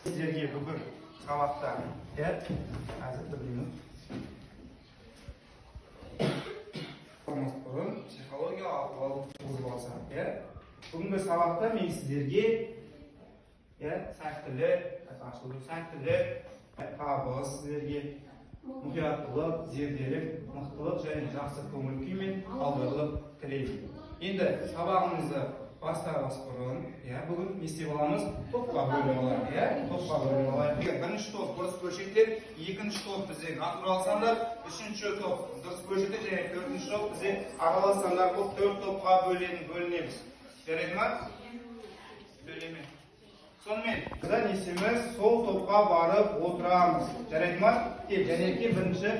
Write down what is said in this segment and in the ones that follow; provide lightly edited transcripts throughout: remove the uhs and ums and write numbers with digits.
Сіздерге бүгін сабақта, иә, қазір бір минут. Бұрын психологиялық ахуалды туғызып алса, иә. Бүгінгі сабақта мен сіздерге, иә, сәттілік, ашылды, сәттілік, табыс сіздерге, мұқияттылық, зерделік, мықтылық және жақсы көңіл күй мен абыройлық тілеймін. Енді сабағымызды бастамас бұрын, иә, бүгін не істеп аламыз? Топқа бөліп алайық, иә, топқа бөліп алайық. Бірінші топ дұрыс бөлшектер, екінші топ бізде натурал сандар, үшінші топ дұрыс бөлшектер және төртінші топ бізде аралас сандар болып төрт топқа бөлінеміз. Жарайды ма? Сөйлеме. Сонымен, бізде не істейміз? Сол топқа барып отырамыз. Жарайды ма? Кел, Жәнеке бірінші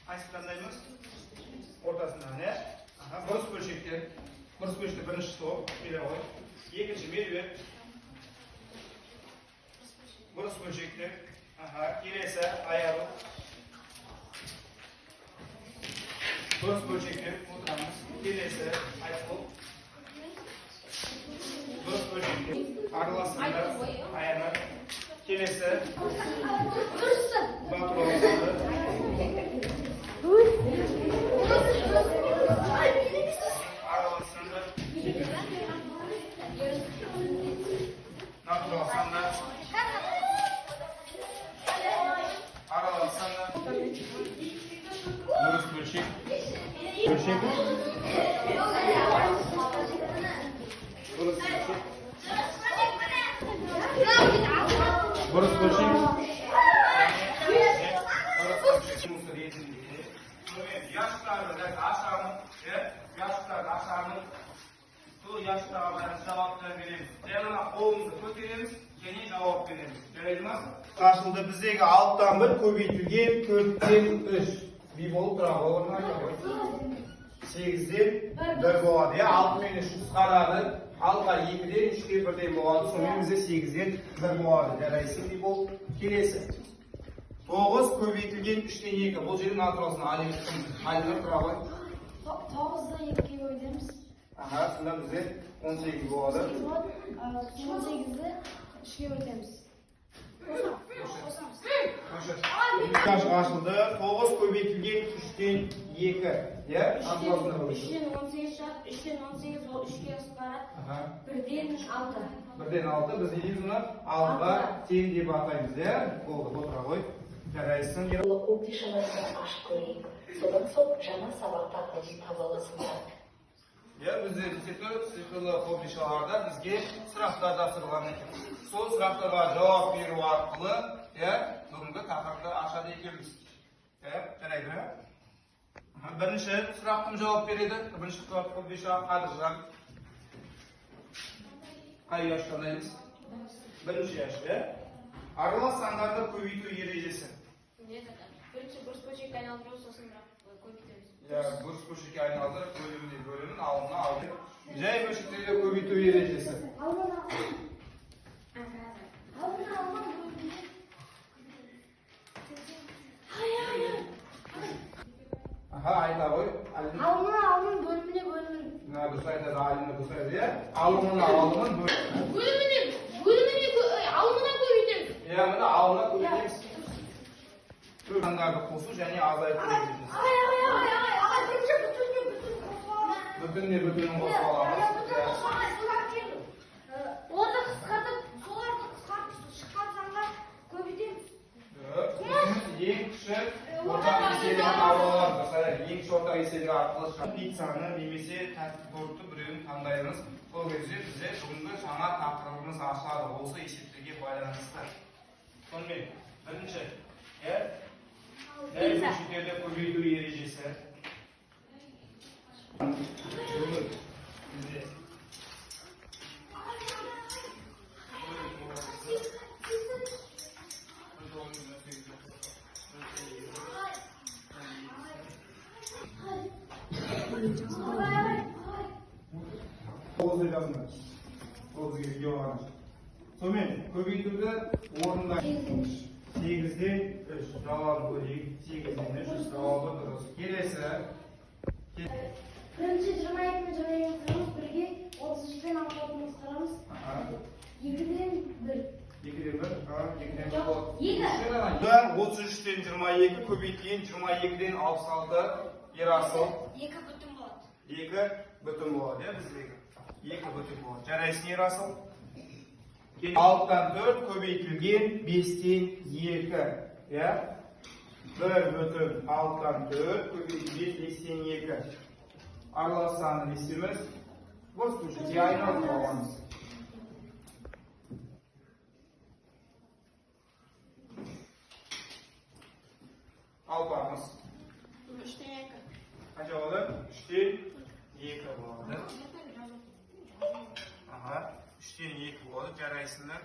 қайсы таңдаймыз? Ортасынан, иә? Аха, бұрыс бөлшектер. Бұрыс бөлшектер бірінші топ, келе ғой. Екінші Меруерт. Бұрыс бөлшектер. Аха, келесі Аяру. Бұрыс бөлшектер отырамыз. Келесі Айсұлу. Дұрыс бөлшектер. Араласыңдар. Аянар. Келесі. Натурал сандар. Араласыңдар. Натурал сандар. Араласыңдар. Дұрыс бөлшек. Бөлшек. Дұрыс бөлшек. Бұрыс бөлшек. Ұяшықтарды ашамын, ұяшықтарды ашамын. Сол ұяшықтарға байланысты жауаптар береміз. Жай ғана қолымызды көтереміз және жауап береміз. Жарайды ма? Ашылды. Біздегі 6-тан 1 көбейтілген 4-тен 3. Би болып тұра ғой, орнына 8-ден 1 болады. Иә, 6 мен 3 қысқарады. 6-ға 2-ден, 3-ке 1-ден болады. Сонымен бізде 8-ден 1 болады. Жарайсың, би болып. Келесі. 9 көбейтілген 3-тен 2. Бұл жерде натурал сан. Алина тұра ғой. 9-ды 2-ге көбейтеміз. Аха, сонда бізде 18 болады. 18-ді 3-ге көбейтеміз. Қосамыз. Ашылды. 9 көбейтілген 3-тен 2. Иә, натурал сандар. 3-тен 18 шығады. 3-тен 18 ол 3-ге қысқарады. 1-ден 6. 1-ден 6. Біз не дейміз мұны? 6-ға тең деп атаймыз, иә? Болды, отыра ғой. Жарайсың. Қобдишаларды ашып көрейік. Содан соң жаңа сабақ тақырыбын таба аласыңдар. Иә, бізде неше цифрлы қобдишаларда бізге сұрақтар тапсырылған екен. Сол сұрақтарға жауап беру арқылы, иә, бүгінгі тақырыпты ашады екенбіз. Иә, жарайды ма? Бірінші сұрақ кім жауап береді? Бірінші сұрақ қобдиша Қадыржан. Қай ұяшық таңдаймыз? Бірінші ұяшық, иә? Аралас сандарды көбейту ережесі. Бірінші бұрыс бөлшекке айналдыру, сосын бірақ көбейтеміз. Иә, бұрыс бөлшекке айналдырып, бөліміне бөлімін, алымына алым. Жай бөлшектерді көбейту ережесі. Аха, айта ғой. Алымына алымын бөліміне бөлімін. Мына дұрыс айтады, Алина дұрыс айтады, иә? Алымына алымын бөліміне бөліміне алымына көбейтеміз. Иә, мына алымына көбейтеміз. Сандарды қосу және азайту ережесі. Ағай, бірінші бүтінне бүтін қосып аламыз. Бүтінне бүтінін қосып аламыз. Оларды қысқартып, соларды қысқартып шыққан санға көбейтеміз. Ең кіші ортақ еселігін алып аламыз. Ең кіші ортақ еселігі арқылы пиццаны немесе тәтті тортты біреуін таңдаймыз. Сол кезде бізде бүгінгі жаңа тақырыбымыз ашылады. Осы есептерге байланысты. Сонымен, бірінші, иә, жай бөлшектерді көбейту ережесі. Бүгін бізде тоғызды жазыңдар. Ол бізге видеоға. Сонымен, көбейтуді орындаймыз. 8-ден 3. Жауабын көрейік. 8-ден 3 жауабы дұрыс. Келесі. Бірінші 22 мен 22 қырамыз, бірге 33-пен 6-ны қысқарамыз. 2-ден 1. 2-ден Екі. 33-тен 22 көбейтілген 22-ден 66. Ерасыл. Екі бүтін болады. 2 бүтін болады, иә, біздегі. 2 бүтін болады. Жарайсың, Ерасыл. 6-тан 4 көбейтілген 5-тен 2, иә? 1 бүтін 6-тан 4 көбейтілген 5-тен 2. Аралас саны не істейміз? Бос бөлшекке айналдырып аламыз. Алпамыз. 3-тен 2. Қанша болады? 3-тен 2 болады. Аха, 3-тен 2 болады, жарайсыңдар.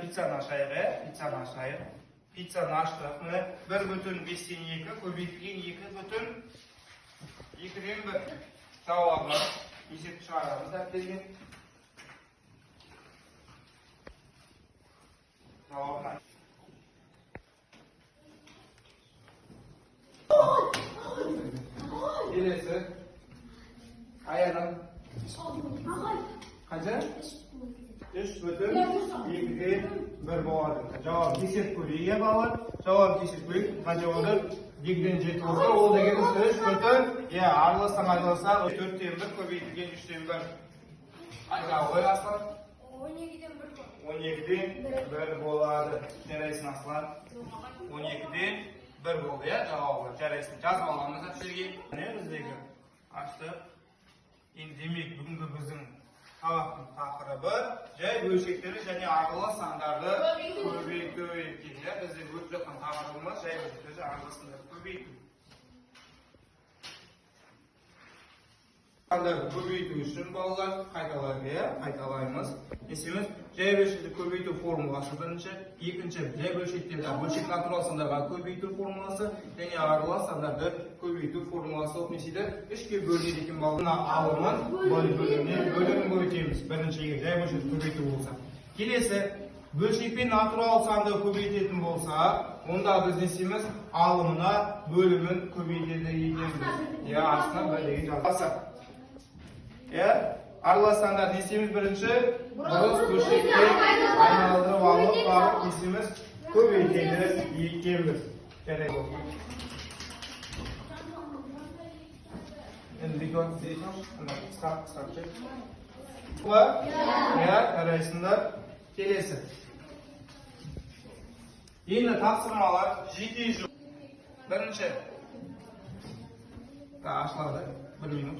Пиццаны ашайық, иә? Пиццаны ашайық. Пиццаны аштық. Міне 1 бүтін 5-тен 2 көбейтілген 2 бүтін 2-ден 1. Жауабы есеп шығарамыз дәптерге. Жауабын келесі. Аяна. Қанша? 3 бүтін 2-ден 1 болады. Жауап тексеріп көрейік, иә, балалар? Жауап тексеріп көрейік. Қанша болды? 2-ден 7 болды. Ол дегеніміз 3 бүтін, иә, араластан айырылса, 4-тен 1 көбейтілген 3-тен 1. Айта ғой, Аслан. 12-ден 1 болады. 12-ден 1 болады. Жарайсың, Аслан. 12-ден 1 болды, иә, жауабы. Жарайсың. Жазып аламыз дәптерге. Міне біздегі аштық. Енді демек бүгінгі біздің сабақтың тақырыбы жай бөлшектері және аралас сандарды көбейту екен. Иә, бізде өтіп жатқан тақырыбымыз жай бөлшектері және аралас сандарды көбейту. Сандарды көбейту үшін балалар қайталайық, иә, қайталаймыз. Не істейміз? Жай бөлшекті көбейту формуласы бірінші, екінші жай бөлшектерді бөлшек натурал сандарға көбейту формуласы және аралас сандарды көбейту формуласы болып не істейді? 3-ке бөлінеді екен балалар. Мына алымын бөліміне бөлімін көбейтеміз. Бірінші егер жай бөлшекті көбейту болса. Келесі бөлшекпен натурал санды көбейтетін болса, онда біз не істейміз? Алымына бөлімін көбейтеді екенбіз. Иә, астына бір деген жазасақ. Иә, аралас сандар не істейміз бірінші? Дұрыс бөлшекке айналдырып алып барып не істейміз? Көбейтеді екенбіз. Жарайды. Енді екі уақыт істейсің, ана қысқа қысқа қысқа. Иә, жарайсыңдар. Келесі. Енді тапсырмалар жеке жүк. Бірінші. Ашылады. 1 минут.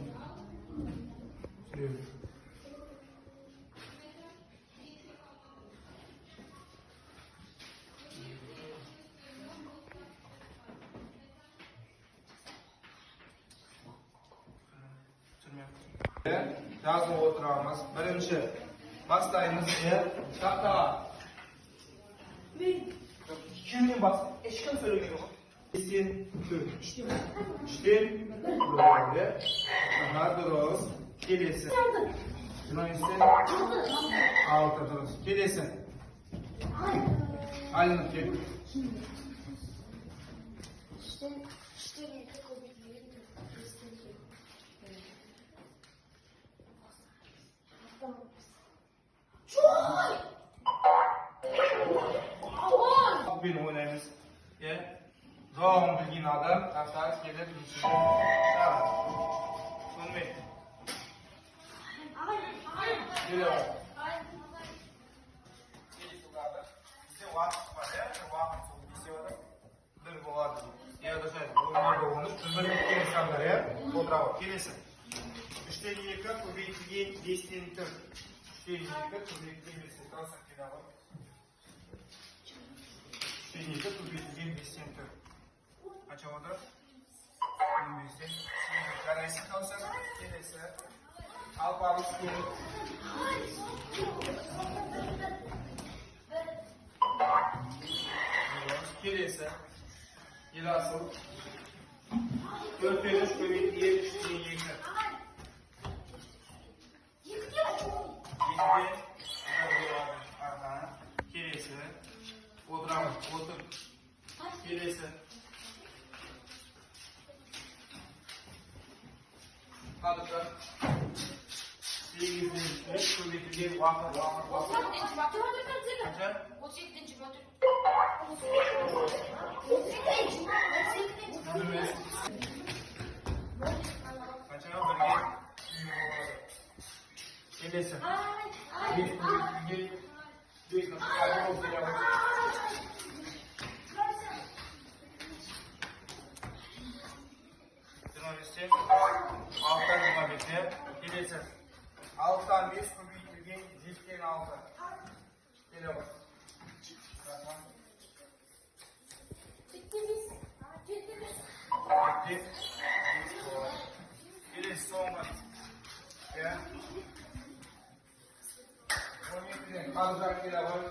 Жазып отырамыз. Бірінші бастаймыз. Тақтаға. Екеуінен бас. Ешкім сөйлеген жоқ. 5-тен 4. 3-тен 1. Аха, дұрыс. Келесі. 25-тен 6, дұрыс. Келесі. Алина, кел. 3-тен 2 көбейтілген 5-тен 4. Топпен ойнаймыз. Иә. Жауабын білген адам тақтаға келіп нешеге шығарады. Сонымен. Келе ғой. Келесі тағы. Бізде уақыт бар, иә? Уақыт сол не істеп жатыр? 1 болады. Иә, дұрыс айтасың. 12, 13, бір біткен сандар, иә? Отыра ғой. Келесі. 3-тен 2 көбейтілген 5-тен 4. 3-тен 2 көбейтілген 5-тен 4. Келе ғой. 3-тен 2 көбейтілген 5-тен 4. Қанша болды? 15-тен 8. Жарайсың, Кәусар. Келесі. Алпамыс келіп. Келесі. Ерасыл. 4-тен 3 көбейтілген 3-тен 2. 2-ден 1 болады. Аха. Келесі. Отырамыз. Отыр. Келесі. Қадыржан. 8-ден 3 көбейтілген уақыт, уақыт, уақыт. Қанша? 32-ден 24. 25. Қаншаға бірге болады? Келесі. 5 көбейтілген 5. 25-тен 6-тан 25, иә? Келесі. 6-тан 5 көбейтілген 7-тен 6. Келе ғой. Жеті, бес болады. Келесі соңғы. Иә. 12-ден қаржан келе ғой.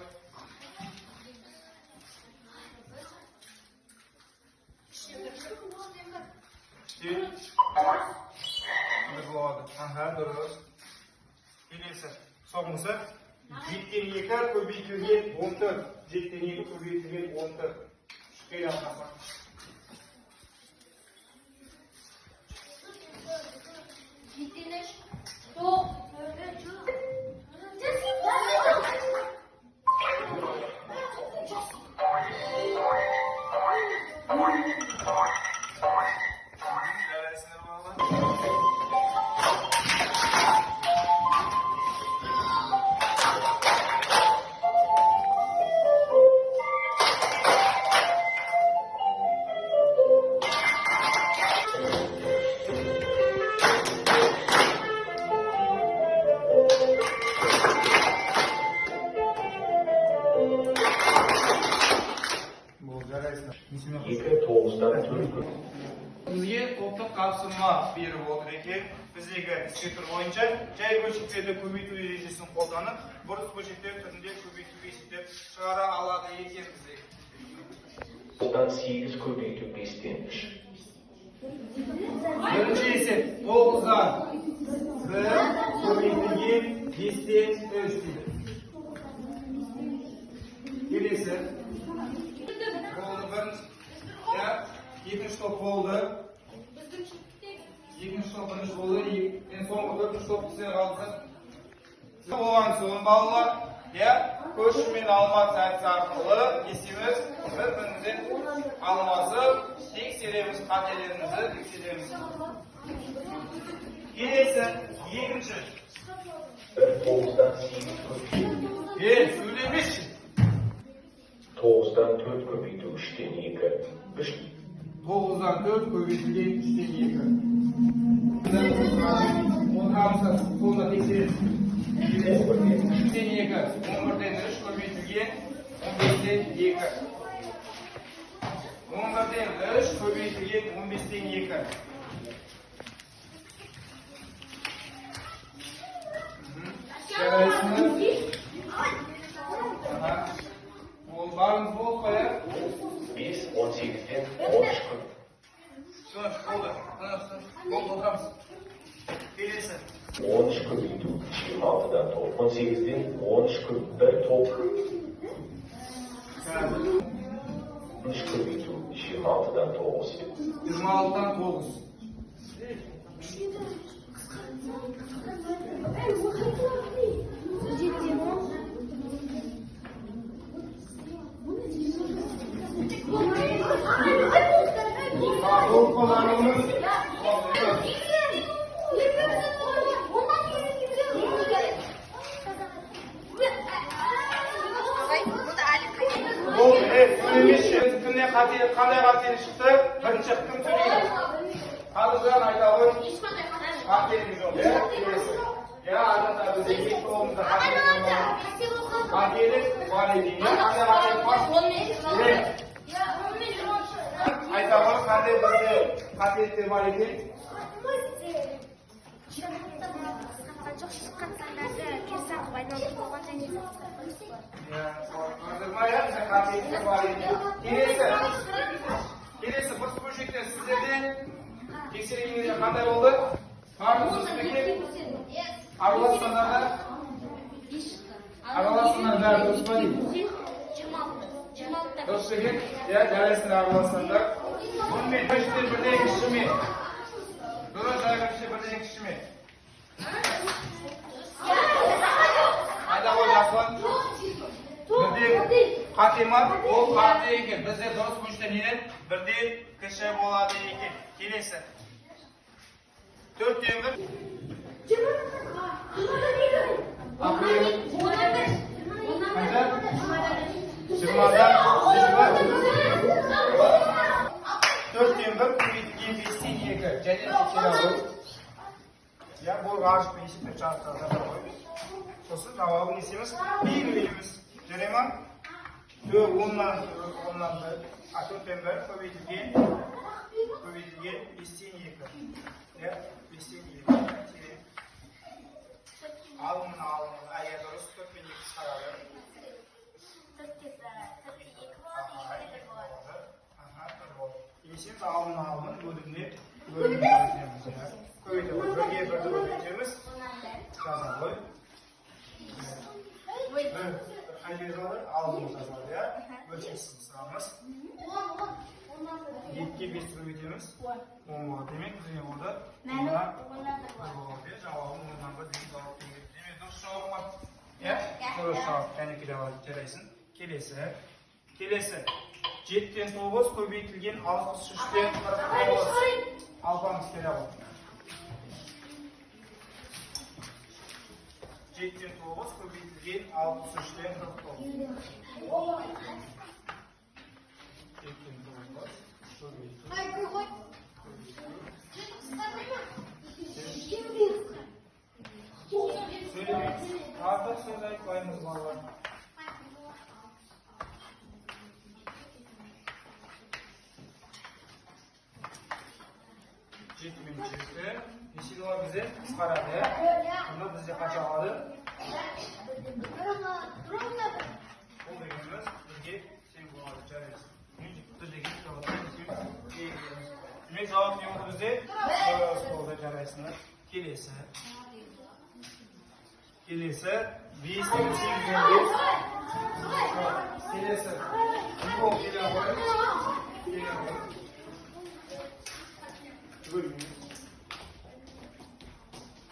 3-тен 1 болады. Аха, дұрыс. Келесі соңғысы. 7-тен 2 көбейтілген 14. 7-тен 2 көбейтілген 14. Келе алғасан. 7-тен 3. 9. Жарайсыңдар, балалар. Бол, жарайсыңдар. Несімен 2 тоғыздан 4 көп. Бізге топтық тапсырма беріп отыр екен. Біздегі іспеттер бойынша жай бөлшектерді көбейту ережесін қолданып, бұрыс бөлшектер түрінде көбейтуге есептеп шығара алады екенбіз. 9-дан 8 көбейту 5-тен 3. Бірінші есеп 9-дан 1 көбейтілген 5-тен 3 дейді. Келесі. Болды бірінші. Иә, екінші топ болды. Екінші топ бірінші болды. Ең соңғы төртінші топ сіздер қалдыңыз. Болған соң балалар, иә, көршімен алмас әдісі арқылы есебіміз бір-бірімізден алмасып, тексереміз, қателерімізді тексереміз. Келесі, екінші. 1 тоғыздан 8 көбейту. Сөйлемеші. 9-дан 4 көбейту 3-тен 2. 3 9-дан 4 көбейтілген 3-тен 2. Отырамыз, сонда тексереміз. 11-ден 3. 3-тен 2, 11-ден 3 көбейтілген 15-тен 2. 11-ден 3 көбейтілген 15-тен 2. Жарайсыңдар. Аха. Ол барыңыз болып қой, иә? 5 18-ден 13 көп. Тыныш, болды. Тыныш, тыныш. Болды, отырамыз. Келесі. 13 көбейту 26-дан 9. 18-ден 13 көп 1 топ. 13 көбейту 26-дан 9. 26-дан 9. Болып қалғанымыз. Болды, сөйлемеші. Кімнен қателік, қандай қателік шықты? Бірінші кім сөйлейді? Қадыржан айта ғой. Қателік жоқ, иә? Келесі. Иә, адамдар бізде екі тобымызда қателік болмаған. Қателік бар екен, иә? Қандай қателік бар? Айта ғой, қандай бізде қателіктер бар екен? Жоқ, шыққан сандарды теріс қылып айналдырып қойған және Иә, көрдіңіз ба, иә, бізде қателіктер бар екен. Келесі. Келесі бұрыс бөлшектер сіздерде тексерген кезде қандай болды? Барлығы дұрыс па екен? Аралас сандарда? Аралас сандар бәрі дұрыс па дейді? 26. Дұрыс екен? Иә, жарайсыңдар аралас сандар. Бұнымен бөлшектер бірден кіші ме? Дұрыс, жай бөлшектер бірден кіші ме? Айта ғой, Жасұлан. Бірден Қате ма? Ол қате екен. Бізде дұрыс мөлшер неден? Бірден кіші болады екен. Келесі. 4-тен 1. Қанша? 20-дан 1. 4-тен 1 көбейтілген 5-тен 2. Және келе ғой. Я, бұл ғарышпен есептеп жаза ғой. Сосын жауабын не істейміз? Белгілейміз. Жарай ма? 10-нан 1, 4-тен 1 көбейтілген 5-тен 2. Иә, 5-тен 2. Терең. Алымын, иә, дұрыс, 4 пен 2 қысқарады. 4-те 2 болады, 2-те 1 болады. Аха, 1 болады. Есеміз алымын бөліміне көбейтеміз. Көбейтеміз. 1-ге 1-ді көбейтеміз. Жаза ғой. 1 қай жерге жазылады? Алымын жазылады, иә? Бөлшексіз қысқарамыз. 2-ге 5-ті көбейтеміз. 10 болады. Демек, бізде не болды? 10-нан 1 болады. Жауабы 10-нан 1 деген жауап келеді. Демек, дұрыс жауап па? Иә? Дұрыс жауап. Және жарайсың. Келесі. Келесі. 7-тен 9 көбейтілген 63-тен 49. Алпамыз келе ғой. 7-тен 9 көбейтілген 63-тен 49. 7-тен 9 көбейтілген. Сөйлемейміз. Артық сөз айтпаймыз, балалар. 7 мен 7. Неше болады бізде? Қысқарады, иә? Сонда бізде қанша қалады? Бұл дегеніміз бізге тең болады. Жарайсыз. Бір деген жауапты белгілейміз. Демек, жауап не болды бізде? Дұрыс болды, жарайсыңдар. Келесі. Келесі 5-тен 8-ден 5. Келесі. Бұл келе ғой. Келе ғой. Бөлмейміз.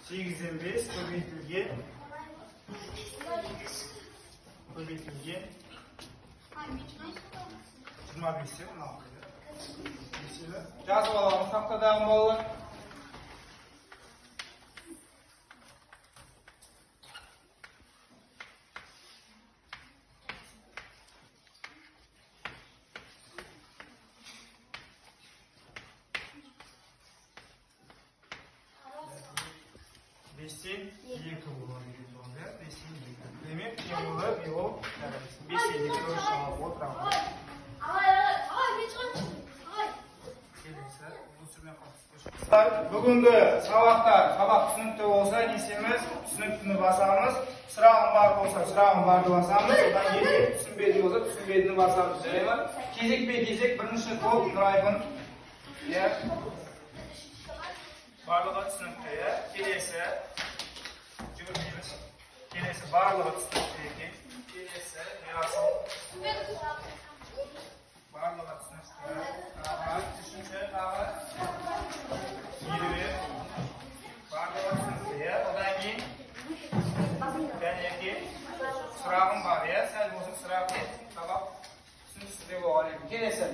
8-ден 5 көбейтілген 25-тен 16. Жазып аламыз тақтадағы балалар. 5-тен 2 болады екен сонда, 5-тен 2. Демек, не болды? Биыл 5-тен 2 дұрыс жауап отырамыз. Бүгінгі сабақта сабақ түсінікті болса, не істейміз? Түсініктіні басамыз. Сұрағым бар болса, сұрағым барды басамыз. Одан кейін түсінбедің болса, түсінбедіні басамыз. Жарай ма? Кезекпе-кезек бірінші топ Нұрайқын. Иә. Барлығы түсінікті, иә? Келесі. Жүгірмейміз. Келесі барлығы түсінікті екен. Келесі Ерасыл. Барлығы түсінікті. Аха, үшінші тағы. Меруерт. Барлығы түсінікті, иә? Одан кейін Дәнеке. Сұрағым бар, иә? Сәл болсын сұрақ сабақ түсініксіз деп болған екен. Келесі.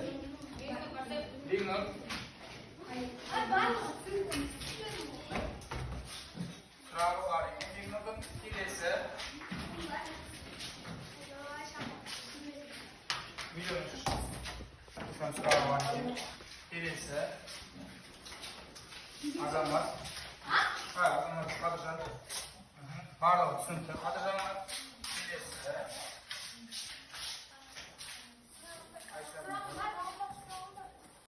Бекнұр. Сұрағы бар екен Бекнұрдың. Келесі. Миллион үш. Сұрағы бар екен. Келесі. Азамат. Азамат, Қадыржан. Барлығы түсінікті. Қадыржан. Келесі.